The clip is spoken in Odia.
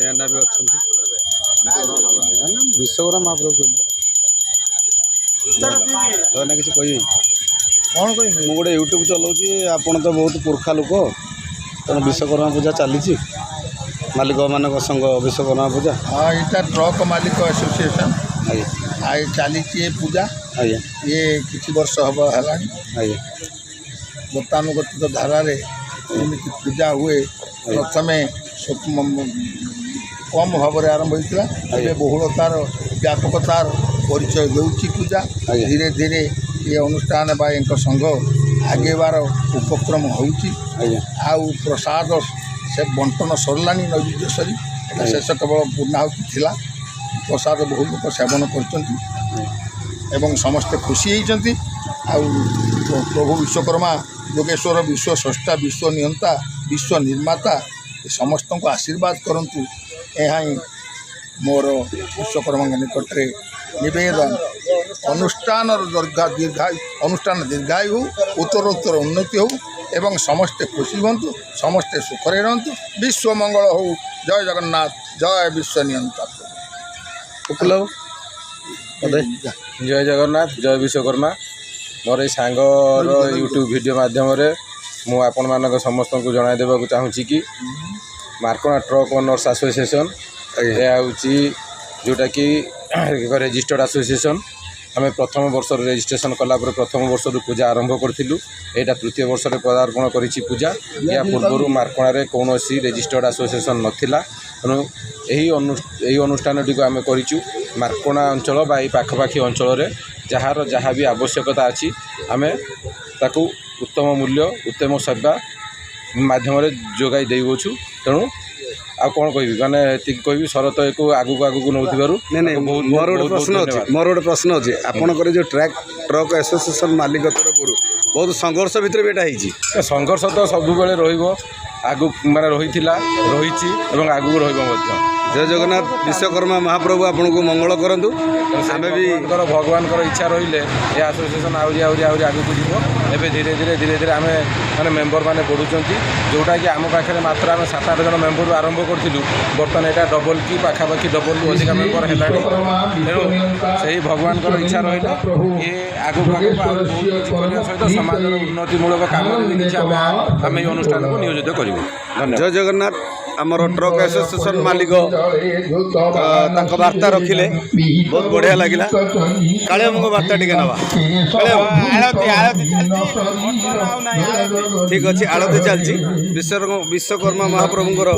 ପାଣ୍ଡିଆନା ବି ଅଛନ୍ତି। ନା ନା, ବିଶ୍ୱକର୍ମା ମହାପ୍ରଭୁ କହିଲେ ତ ନା କିଛି କହିବି? କ'ଣ କହିବି? ମୁଁ ଗୋଟେ ୟୁଟ୍ୟୁବ୍ ଚଲାଉଛି। ଆପଣ ତ ବହୁତ ପୁରଖା ଲୋକ, ତେଣୁ ବିଶ୍ୱକର୍ମା ପୂଜା ଚାଲିଛି, ମାଲିକମାନଙ୍କ ସଂଘ ବିଶ୍ୱକର୍ମା ପୂଜା। ହଁ, ଏଇଟା ଟ୍ରକ୍ ମାଲିକ ଆସୋସିଏସନ୍। ଆଉ ଚାଲିଛି ଏ ପୂଜା। ଇଏ କିଛି ବର୍ଷ ହେବ ହେଲାଣି। ଗତାନୁଗତିକ ଧାରାରେ ଯେମିତି ପୂଜା ହୁଏ, ପ୍ରଥମେ କମ୍ ଭାବରେ ଆରମ୍ଭ ହୋଇଥିଲା, ଏବେ ବହୁଳତାର ବ୍ୟାପକତାର ପରିଚୟ ଦେଉଛି ପୂଜା। ଧୀରେ ଧୀରେ ଏ ଅନୁଷ୍ଠାନ ବା ଏଙ୍କ ସଂଘ ଆଗେଇବାର ଉପକ୍ରମ ହେଉଛି। ଆଉ ପ୍ରସାଦ ସେ ବଣ୍ଟନ ସରିଲାଣି, ନୈବେଦ୍ୟ ସରି ଏଟା ଶେଷ, କେବଳ ପୂର୍ଣ୍ଣାହୁତି ଥିଲା। ପ୍ରସାଦ ବହୁ ଲୋକ ସେବନ କରିଛନ୍ତି ଏବଂ ସମସ୍ତେ ଖୁସି ହେଇଛନ୍ତି। ଆଉ ପ୍ରଭୁ ବିଶ୍ୱକର୍ମା ଯୋଗେଶ୍ୱର, ବିଶ୍ୱ ସ୍ରଷ୍ଟା, ବିଶ୍ୱ ନିୟନ୍ତା, ବିଶ୍ୱ ନିର୍ମାତା, ଏ ସମସ୍ତଙ୍କୁ ଆଶୀର୍ବାଦ କରନ୍ତୁ, ଏହା ହିଁ ମୋର ବିଶ୍ୱକର୍ମାଙ୍କ ନିକଟରେ ନିବେଦନ। ଅନୁଷ୍ଠାନର ଦୀର୍ଘାୟୁ, ଅନୁଷ୍ଠାନ ଦୀର୍ଘାୟୁ ହେଉ, ଉତ୍ତରୋତ୍ତର ଉନ୍ନତି ହେଉ ଏବଂ ସମସ୍ତେ ଖୁସି ହୁଅନ୍ତୁ, ସମସ୍ତେ ସୁଖରେ ରୁହନ୍ତୁ, ବିଶ୍ୱ ମଙ୍ଗଳ ହେଉ। ଜୟ ଜଗନ୍ନାଥ, ଜୟ ବିଶ୍ୱ ନିୟନ୍ତା। ଉପଲବ୍ଧ ବୋଧେ। ଜୟ ଜଗନ୍ନାଥ, ଜୟ ବିଶ୍ୱକର୍ମା। ମୋର ଏଇ ସାଙ୍ଗର ୟୁଟ୍ୟୁବ୍ ଭିଡ଼ିଓ ମାଧ୍ୟମରେ ମୁଁ ଆପଣମାନଙ୍କ ସମସ୍ତଙ୍କୁ ଜଣାଇ ଦେବାକୁ ଚାହୁଁଛି କି ମାର୍କୋଣା ଟ୍ରକ୍ ଓନର୍ସ ଆସୋସିଏସନ୍, ଏହା ହେଉଛି ଯେଉଁଟାକି ଏକ ରେଜିଷ୍ଟର୍ଡ଼ ଆସୋସିଏସନ୍। ଆମେ ପ୍ରଥମ ବର୍ଷରୁ ରେଜିଷ୍ଟ୍ରେସନ୍ କଲା ପରେ ପ୍ରଥମ ବର୍ଷରୁ ପୂଜା ଆରମ୍ଭ କରିଥିଲୁ। ଏଇଟା ତୃତୀୟ ବର୍ଷରେ ପଦାର୍ପଣ କରିଛି ପୂଜା। ଏହା ପୂର୍ବରୁ ମାର୍କୋଣାରେ କୌଣସି ରେଜିଷ୍ଟର୍ଡ଼ ଆସୋସିଏସନ୍ ନଥିଲା। ତେଣୁ ଏହି ଅନୁଷ୍ଠାନଟିକୁ ଆମେ କରିଛୁ। ମାର୍କୋଣା ଅଞ୍ଚଳ ବା ଏଇ ପାଖାପାଖି ଅଞ୍ଚଳରେ ଯାହାର ଯାହା ବି ଆବଶ୍ୟକତା ଅଛି, ଆମେ ତାକୁ ଉତ୍ତମ ମୂଲ୍ୟ, ଉତ୍ତମ ସେବା ମାଧ୍ୟମରେ ଯୋଗାଇ ଦେଉଅଛୁ। ତେଣୁ ଆଉ କ'ଣ କହିବି, ମାନେ ଏତିକି କହିବି, ଶରତ ଏକୁ ଆଗକୁ ଆଗକୁ ନେଉଥିବାରୁ ନାଇଁ, ବହୁତ ମୋର ଗୋଟେ ବହୁତ ପ୍ରଶ୍ନ ଅଛି। ଧନ୍ୟବାଦ। ମୋର ଗୋଟେ ପ୍ରଶ୍ନ ଅଛି। ଆପଣଙ୍କର ଯେଉଁ ଟ୍ରକ୍ ଆସୋସିଏସନ୍ ମାଲିକ ତରଫରୁ ବହୁତ ସଂଘର୍ଷ ଭିତରେ ବି ଏଇଟା ହେଇଛି। ସଂଘର୍ଷ ତ ସବୁବେଳେ ରହିବ, ଆଗକୁ ମାନେ ରହିଥିଲା, ରହିଛି ଏବଂ ଆଗକୁ ରହିବ ମଧ୍ୟ। ଜୟ ଜଗନ୍ନାଥ। ବିଶ୍ୱକର୍ମା ମହାପ୍ରଭୁ ଆପଣଙ୍କୁ ମଙ୍ଗଳ କରନ୍ତୁ। ଆମେ ବି ଭଗବାନଙ୍କର ଇଚ୍ଛା ରହିଲେ ଏ ଆସୋସିଏସନ୍ ଆହୁରି ଆହୁରି ଆହୁରି ଆଗକୁ ଯିବ। ଏବେ ଧୀରେ ଧୀରେ ଧୀରେ ଧୀରେ ଆମେ ମାନେ ମେମ୍ବର ମାନେ ବଢ଼ୁଛନ୍ତି, ଯେଉଁଟାକି ଆମ ପାଖରେ ମାତ୍ର ଆମେ ସାତ ଆଠ ଜଣ ମେମ୍ବରରୁ ଆରମ୍ଭ କରିଥିଲୁ। ବର୍ତ୍ତମାନ ଏଇଟା ଡବଲ୍ କି ପାଖାପାଖି ଡବଲରୁ ଅଧିକା ମେମ୍ବର ହେଲାଣି। ତେଣୁ ସେହି ଭଗବାନଙ୍କର ଇଚ୍ଛା ରହିଲେ ଇଏ ଆଗକୁ ଆଗକୁ ଆହୁରି ବହୁତ କିଛି କରିବା ସହିତ ସମାଜର ଉନ୍ନତିମୂଳକ କାମରେ ବି କିଛି ଆମେ ଏହି ଅନୁଷ୍ଠାନକୁ ନିୟୋଜିତ କରିବୁ। ଧନ୍ୟବାଦ। ଜୟ ଜଗନ୍ନାଥ। ଆମର ଟ୍ରକ୍ ଆସୋସିଏସନ୍ ମାଲିକ ତାଙ୍କ ବାର୍ତ୍ତା ରଖିଲେ, ବହୁତ ବଢ଼ିଆ ଲାଗିଲା। କାଳିଆବାବୁଙ୍କ ବାର୍ତ୍ତା ଟିକେ ନେବା। ଆଳତି, ଆଳତି ଚାଲିଛି। ଠିକ୍ ଅଛି, ଆଳତି ଚାଲିଛି ବିଶ୍ୱକର୍ମା ମହାପ୍ରଭୁଙ୍କର।